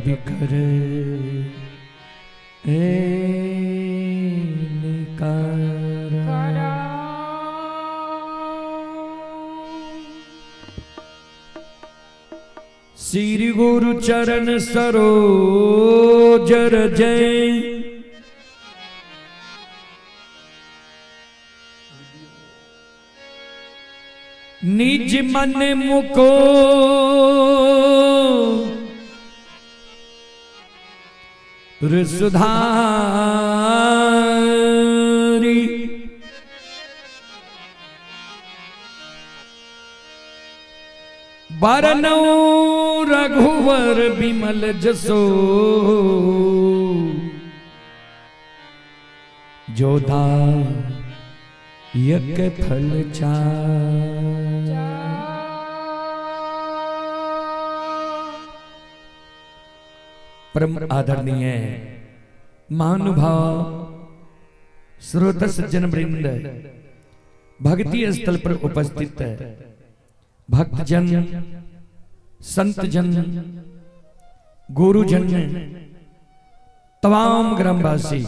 बिखर निकार। श्री गुरु चरण सरोज जय निज मन मुको सुधारी। बरनौ रघुवर बिमल जसो जोधा यक फल चार। परम आदरणीय महानुभाव श्रोता सज्जन वृंद, भक्ति स्थल पर उपस्थित है भक्तजन, संतजन, गुरुजन, तमाम ग्रामवासी,